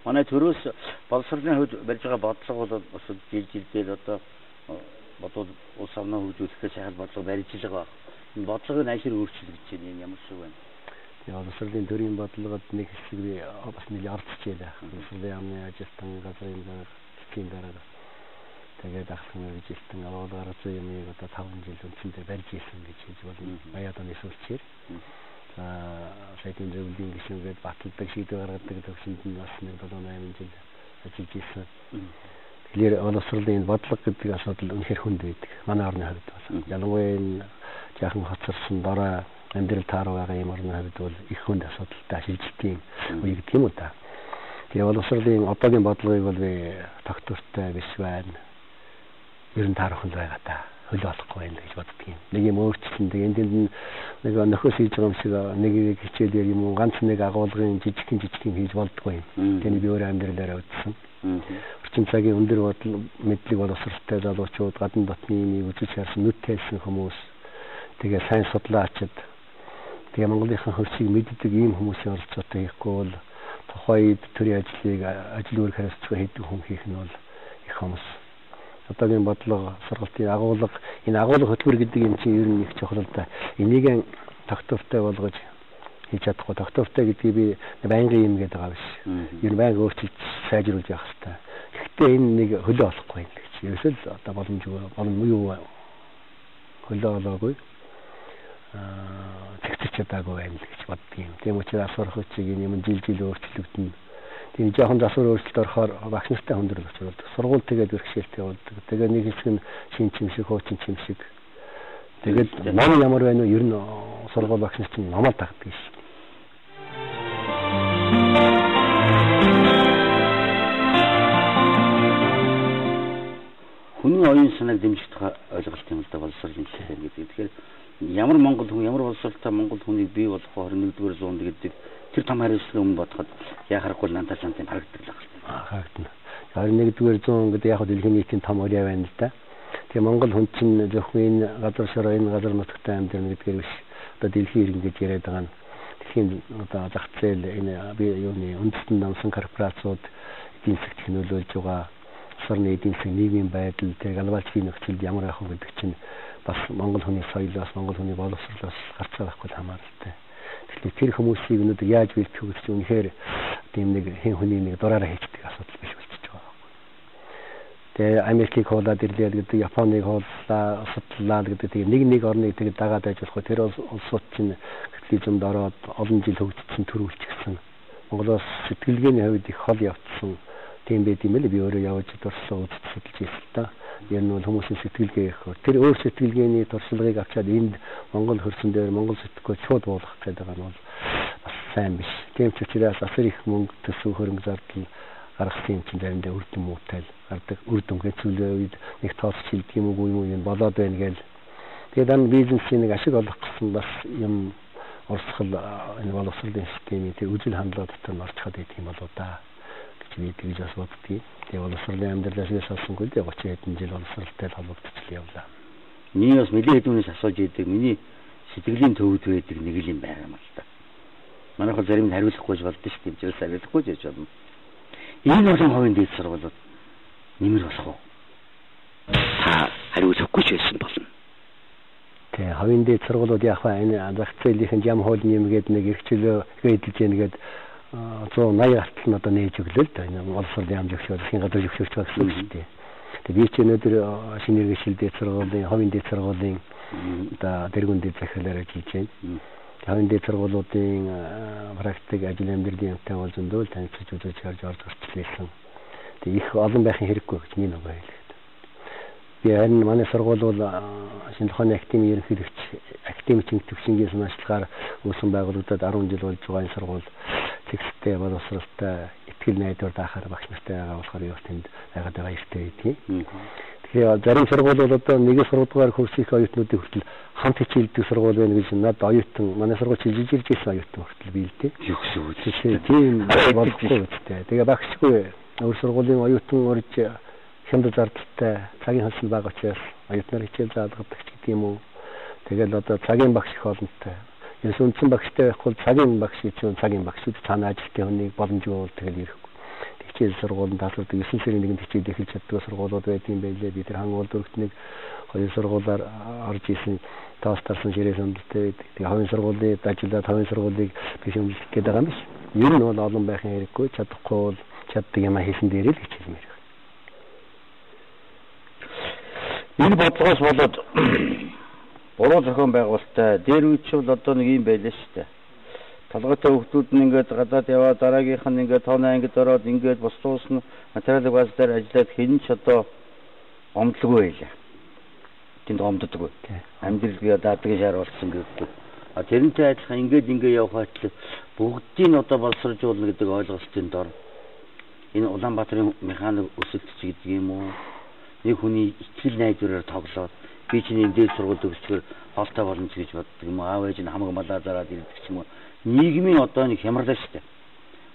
Манай төрөөс боловсролын хувьд барьж байгаа бодлого бол бас жил жилдээ одоо бодвол улс орноо хөгжүүлэхээ сайхан бодлого барьж л байгаа. Энэ бодлогыг аль хэрэг өөрчилж байна, энэ ямар шиг байна? Тэгээ боловсролын төрийн бодлогод нэг хэсэг би бас нэлээд оролцож байлаа. Боловсролын яамны ажилтан, газрын дарга, цэцгийн дарга, тэгээд ахлах мэргэжилтэн агуулга арга зүйн юмыг одоо 5 жил үндсэндээ барьж исэн гэж хэлж болно. Баяад оны сүүлчээр. За сайдын зөвлөлийн гишүүнгээд баталдаг, шийдвэр гаргадаг төвшөнд нь бас нэг 7 8 жил ажиллаж исэн. Тэгэхээр боловсролын энэ бодлого гэдэг асуудал үнэхээр хүнд байдаг. Манай орны хувьд бол. Ялангуяа энэ жаахан хоцорсон дорой амьдрал тааруу байгаа юм орны хувьд бол их хүнд асуудалтай шилжилтийн үе гэдэг юм уу та. Тэгээ боловсролын одоогийн бодлогыг бол би тогтвортой биш байна. Ер нь таарах нь байгаа та. Хөлөө олохгүй байна гэж боддөг юм. Нэг юм өөрчлөн. Тэгээ энд тэнд нэг нөхөс хийж байгаа юм шиг нэг хичээлээр юм уу ганц нэг агуулгын жижигхэн хийж болдгоо юм. Тэгээ би өөрөө амьдралаараа үзсэн. Орчин цагийн өндөр бодол мэдлэг боловсралтай залуучууд гадна дотны юмыг үзэж харсан, нүд тайлсан хүмүүс, тэгээ сайн судлаачид, тэгээ Монголынхан хөрсийг мэддэг ийм хүмүүсийн оролцоотой хийхгүй бол тухайн үед төрийн ажлыг ажил үүрэг хариуцлага хийдэг хүн хийх нь бол их хомс. Одоогийн бодлого, сургалтын агуулга, энэ агуулга хөтөлбөр гэдэг юм чинь ер нь их чухал л да. Энийг тогтвортой болгож хийж чадахгүй. Тогтвортой гэдгийг би байнгын юм гэдэг байгаа биш. Ер нь байнга өөрчилж сайжруулж явах хэрэгтэй. Гэхдээ энэ нэг хөлөө олохгүй юм гэж. Ерөөсөө л одоо боломжгүй, боломгүй хөлөө олоогүй. Цэгцэрч чадаагүй байна л гэж боддог юм. Тийм учраас сурах хүчийг юм жил жил өөрчлөгдөнө. Тийм жоохон засвар өөрчлөлт орохоор багш нартай хүндрэл учруулдаг. Сургууль тэгээд бэрхшээлтэй болдог. Тэгээ нэг хэсэг нь шин чим шиг, хуучин чим шиг. Тэгээд ном ямар байна вэ? Ер нь сургууль багш нар чинь номоо дагдаг шээ. Хүний оюун санааг дэмжих тухай ойлголт юм л да боловсролын систем гэдэг. Тэгэхээр ямар монгол хүн, ямар боловсролтой монгол хүнийг бий болох 21-р зуунд гэдэг тэр том хариуцлагын өмнө бодоход яхахгүй нантаа чантай харагддаг л байна. Харагдана. 21-р зуун гэдэг яг дэлхийн нийтийн том өрөө байна л да. Тэгээ монгол хүн чинь зөвхөн энэ газар шороо, энэ газар нутагтай амьдрна гэдгээр биш. Одоо дэлхийн иргэн гэж яриад байгаа нь дэлхийн одоо зах зээл энэ би юуны үндэстэн намсан корпорациуд эдийн засагт нөлөөлж байгаа улс орны эдийн засаг, нийгмийн байдал, тэгээ глобал нөхцөлд ямар байх вэ гэдэг чинь бас монгол хүний соёлоос, монгол хүний боловсролоос гарцаа байхгүй хамааралтай. Тэгэхээр тэр хүмүүсийг өнөөдөр яаж бэлтгэх вэ гэж үнэхээр тийм нэг хэн хүний нэг дураараа хийдэг асуудал биш болчихж байгаа байхгүй. Тэгээ Америкийг хуулаад ирлээ гэдэг, Японыг хууллаа, судлаа гэдэг тийм нэг нэг орныг тэгээд дагаад байж болохгүй. Тэр улсууд чинь капитализмд ороод олон жил хөгжсөн, төрүүлчихсэн. Монголоос сэтгэлгээний хувьд их хол явцсан тийм байд юм л би өөрөө явж туршлага үзэж судалж ирсэн л та. Ер нь бол хүмүүсийн сэтгэлгээ их. Тэр өөр сэтгэлгээний туршлагыг авчаад энд Монгол хөрсөн дээр Монгол сэтгэлгөө шууд буулгах гэдэг нь бол бас сайн биш. Тийм ч учраас асар их мөнгө төсөв хөрөнгө зардал гаргасан юм чинь заримдаа үр дүн муутай л гардаг. Үр дүн хэцүүлээ үед нэг тооцч хилдэг юм уу юм юм болоод байна гээл. Тэгээд ан бизнесийн нэг ашиг олох гэсэн бас юм урсгал энэ боловсролын системийн тэр үзэл хандлага дотор нь орчиход идэх юм болоо да гэж би тэгж бас боддгийг. Тэгээ боловсролын амьдралаас олсонгүй л 30 хэдэн жил боловсролтой холбогдчихл явлаа. Миний бас нэлээд хэдэн хүнээс асууж идэг. Миний сэтгэлийн төвд байдаг нэг л юм байгаа юм л та. Манайх бол зарим нь хариулахгүй ч болдсон шүү дээ. Жил хариулахгүй ч яж болно. Энэ олон хувийн дээд сургуулиуд нэмэр болох уу? Та хариулахгүй ч байсан болно. Тэгээ хувийн дээд сургуулиуд яг ба энэ зах зээлийнхэн жам хууль нэмгээд нэг эрхчлөө эдэлж яах гээд 180 гартал нь одоо нээж өглөө л да. Энэ боловсролын яам зөвшөөрөл, засгийн газар зөвшөөрч байгаа гэсэн үг шүү дээ. Тэгээ би ч өнөөдөр шинэ иргэншил дээд сургуулийн, хувийн дээд сургуулийн одоо дэргүн дээд захирлаар ажиллаж байна. Хувийн дээд сургуулиудын практик ажил амьдралын юмтай бол зөндөө л танилцаж үзэж харж орж гарчлаа. Тэгээ их олон байхын хэрэггүй гэж миний нөгөө хэлээд. Би харин манай сургууль бол шинэ ухааны академийн ерөнхийлөгч, академик төвшингийн санаачлагаар үүсэн байгуулагдаад 10 жил болж байгаа энэ сургууль цэгцтэй боловсролтой, итгэл найдвар даахаар багш нартай байгаа болохоор юу тэнд байгаад байгаа эртэй гэдгийг. Тэгэхээр зарим сургууль бол одоо нэгээс 3 дугаар курсын оюутнуудыг хүртэл хамт хичээлдэг сургууль байна гэж над оюутан манай сургууль жижиг ирсэн оюутан хүртэл биелдэг. Юу гэсэн үг вэ? Тийм болохгүй үстэй. Тэгээ багшгүй өөр сургуулийн оюутан урьж хямд зардалтай цагийн хөлсөнд бага учраас оюутнаар хичээл заалгадаг ч гэдэг юм уу. Тэгэл одоо цагийн багш их олонтой. Ерөөс үндсэн багштай байхгүй цагийн багш гэж юм цагийн багш үү цаана ажилтны хүнийг боломжгүй бол тэгэл ирэхгүй. хичээл сургууль даалгавардаг 9 сарын 1-нд хичээл эхэлж чаддаг сургуулиуд байдаг юм байлээ. Би тэр Хангуул дүүрэгт нэг хоёр сургуулиар орж исэн, тоос тарсан ширээ сандалтай байдаг. Тэгээ хувийн сургуулийг ажиллаад хувийн сургуулийг би шүүмжлэх гээд байгаа юм биш. Ер нь бол олон байхын хэрэггүй, чадахгүй бол чаддаг юм хийсэн дээрээ л хичээлмээр. Энэ бодлогоос болоод буруу зохион байгуулалттай дээр үе ч бол одоо нэг юм байлаа шүү дээ. Толгойтой хүүхдүүд нь ингээд гадаад яваа, дараагийнх нь ингээд тооны ангид ороод ингээд бус нь материалын бааз дээр ажиллаад хэн ч одоо гомдлгүй байлаа. Тэнд гомддоггүй. Амьдрал би одоо адгийн шар болсон гэдэг. А тэрнтэй адилхан ингээд явах байтал бүгдийг нь одоо боловсруулна гэдэг ойлголтын дор энэ Улаанбаатарын механик өсөлт ч гэдэг юм уу? Нэг хүний итгэл найдвараар тоглоод би чинь энэ дээд сургууль төгсгөр хоолтой болно ч гэж боддог юм уу? Аав ээж нь хамаг малаа зараад ирдэг ч юм уу? Нийгмийн одоо нэг хямралаа шүү дээ.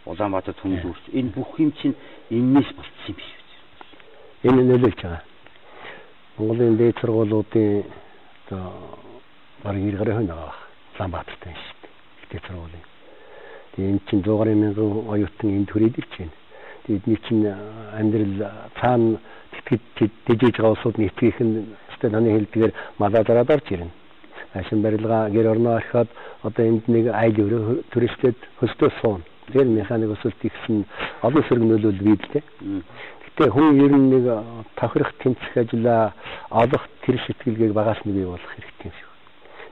Улаанбаатар түмэл үүрч. Энэ бүх юм чинь энэс болцсон юм биш үү? Энэ нөлөөлж байгаа. Монголын дээд сургуулиудын одоо бараг 90 гаруй хувь байгаа Улаанбаатартай шүү дээ. Дээд сургуулийн. Тэгээ энэ чинь 100 гаруй мянган оюутан энд хүрээд ирж байна. Тэгээ эдний чинь амьдрал цаана тэтгэж дэжээж байгаа улсууд нь итгэх нь өстой таны хэлдгээр малаа зараад орж ирнэ. Ашин барилга гэр орноо орхиод одоо энд нэг айл өрөө туристэд хөстөө сууна. Тэгэхээр механик өсөлт ихсэн олон сөрөг нөлөөлөл бий л дээ. Гэтэ хүн ер нь нэг тохирох тэмцэх ажлаа олох тэр сэтгэлгээг багаас нь бий болох хэрэгтэй юм шиг.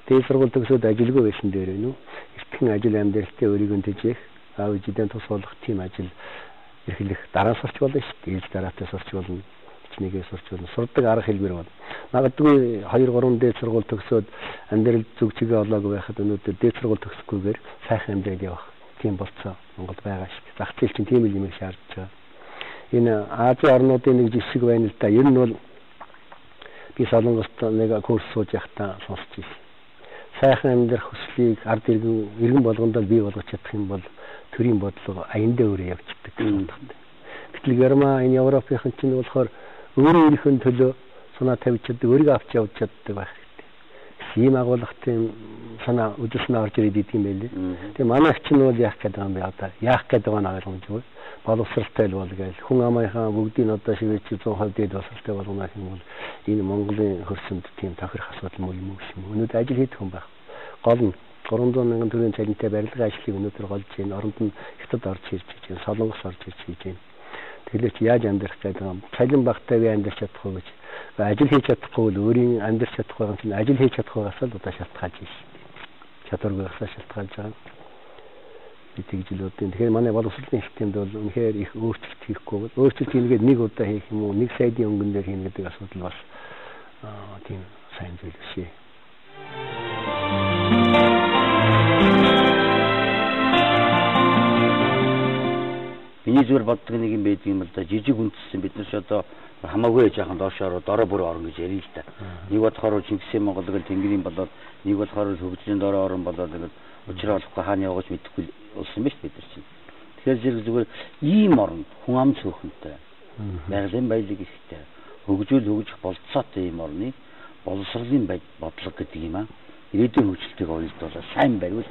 Дээд сургууль төгсөөд ажилгүй байсан дээр нүү эртхэн ажил амьдралтай өөрийгөө тэжээх, аав ээжидээ тус болох тийм ажил эрхлэх дараа сурч болно шүү дээ. Ээж дараатай сурч болно. Нэгээ сурч болно. Сурдаг арга хэлбэр бол. Магадгүй 2 3 дээд сургууль төгсөөд амьдрал зүг чигээ олоогүй байхад өнөөдөр дээд сургууль төгсөхгүйгээр сайхан амьдрал явах тийм болцоо Монголд байгаа шүү дээ. Зах зээл чинь тийм л юмыг шаардж байгаа. Энэ Азийн орнуудын нэг жишг байна л да. Ер нь бол би Солонгост нэг курс сууж байхдаа сонсч ирсэн. Сайхан амьдрах хүслийг ард иргэн болгондоо бий болгож чадах юм бол төрийн бодлого аяндаа өөрөө явчихдаг гэсэн утгатай. Гэтэл Герман энэ Европынхан чинь болохоор өөрөө өөрийнхөө төлөө санаа тавьж чаддаг, өөрийгөө авч явж чаддаг байх хэрэгтэй. Ийм агуулгатай санаа үдэл санаа орж ирээд идэв юм байлээ. Тэгээ манай чинь бол яах гээд байгаа юм бэ одоо? Яах гээд байгаа нь ойлгомжгүй. Боловсралтай л бол гээл. Хүн амынхаа бүгдийг одоо шивээч 100% дээд боловсралтай болгоно гэх юм бол энэ Монголын хөрсөнд тийм тохирох асуудал муу юм уу юм. Өнөөдөр ажил хийх хүн байх. Гол нь 300 мянган төгрөгийн цалинтай барилгын ажлыг өнөөдөр голж байна. Оронд нь Хятад орж ирж хийж байна. Солонгос орж ирж хийж байна. Тэгэлээч яаж амьдрах гэдэг юм. Цалин багтай би амьдрах чадахгүй гэж. Ажил хийж чадахгүй бол өөрийн амьдрах чадахгүй юм чинь ажил хийж чадахгүйгаас л одоо шалтгаалж байна шүү дээ. Чадваргүйгаас шалтгаалж байгаа. Би тэгж л бодсон. Тэгэхээр манай боловсролын системд бол үнэхээр их өөрчлөлт хийхгүй бол өөрчлөлт хийгээд нэг удаа хийх юм уу, нэг сайдын өнгөн дээр хийнэ гэдэг асуудал бас тийм сайн зүйл биш ээ. Миний зүгээр боддог нэг юм байдаг юм л да. Жижиг үндэстэн бид нар ч одоо хамаагүй яжаахан доош ороо дорой бүр орно гэж ярив л да. Нэг бодохоор Чингисийн Монгол гэл Тэнгэрийн болоод нэг бодохоор хөгжлийн дорой орон болоод ингээд учраа олохгүй хаана яваач мэдэхгүй болсон биз бид нар чинь. Тэгэхээр зэрэг зүгээр ийм орнд хүн ам цөөхөнтэй байгалийн баялаг ихтэй хөгжүүл хөгжих болцоотой ийм орны боловсролын бодлого гэдэг юм аа. Ирээдүйн хөгжилтэйг уялдуулаад сайн бариул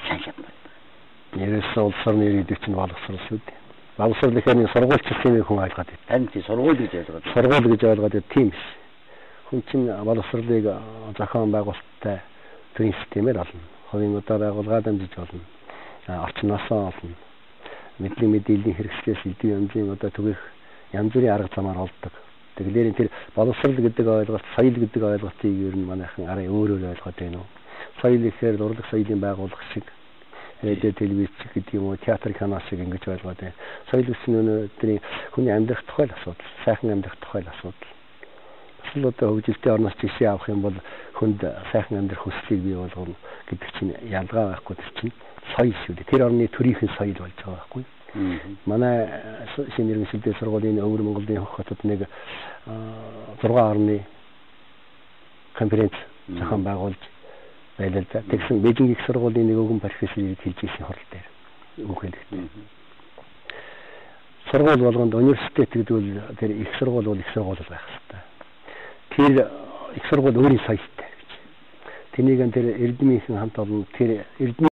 сайн чадна. Нэрээс улс орны ирээдүй чинь боловсрол шүү дээ. Боловсрол гэхээр нэг сургууль системийг хүн ойлгоод байна. Харин тий сургууль гэж ойлгоод. Сургууль гэж ойлгоод байна тийм биш. Хүн чинь боловсролыг зохион байгуулалттай төрийн системээр олно. Хувийн удаа байгуулгаа дамжиж олно. Орчноосоо олно. Мэдлэг мэдээллийн хэрэгслээс элдв янзын одоо түгээх янз бүрийн арга замаар олдог. Тэгэхээр тэр боловсрол гэдэг ойлголт, соёл гэдэг ойлголтыг ер нь манайхан арай өөрөөр ойлгоод байна уу? Соёл гэхээр урлаг соёлын байгууллага шиг радио телевиз гэдэг юм уу, театр кино шиг ингэж ойлгоод байна. Соёл гэсэн өнөөдрийн хүний амьдрах тухай л асуудал, сайхан амьдрах тухай л асуудал. Бас л одоо хөгжилтэй орноос жишээ авах юм бол хүнд сайхан амьдрах хүслийг бий болгоно гэдэг чинь ялгаа байхгүй, тэр чинь соёл шүү дээ. Тэр орны төрийнхэн соёл болж байгаа байхгүй. Манай шинэ иргэншилтэй сургуулийн өвөр Монголын хөх хотод нэг 6 орны конференц зохион байгуулж байлаа л да. Тэгсэн Бээжин их сургуулийн нэг өвгөн профессор хэлж ирсэн хурал дээр үг хэлэхдээ. Сургууль болгонд университет гэдэг бол тэр их сургууль бол их сургууль байх хэрэгтэй. Тэр их сургууль өөрийн соёлтой гэж. Тэнийг тэр эрдмийнхэн хамт олон тэр эрдмийн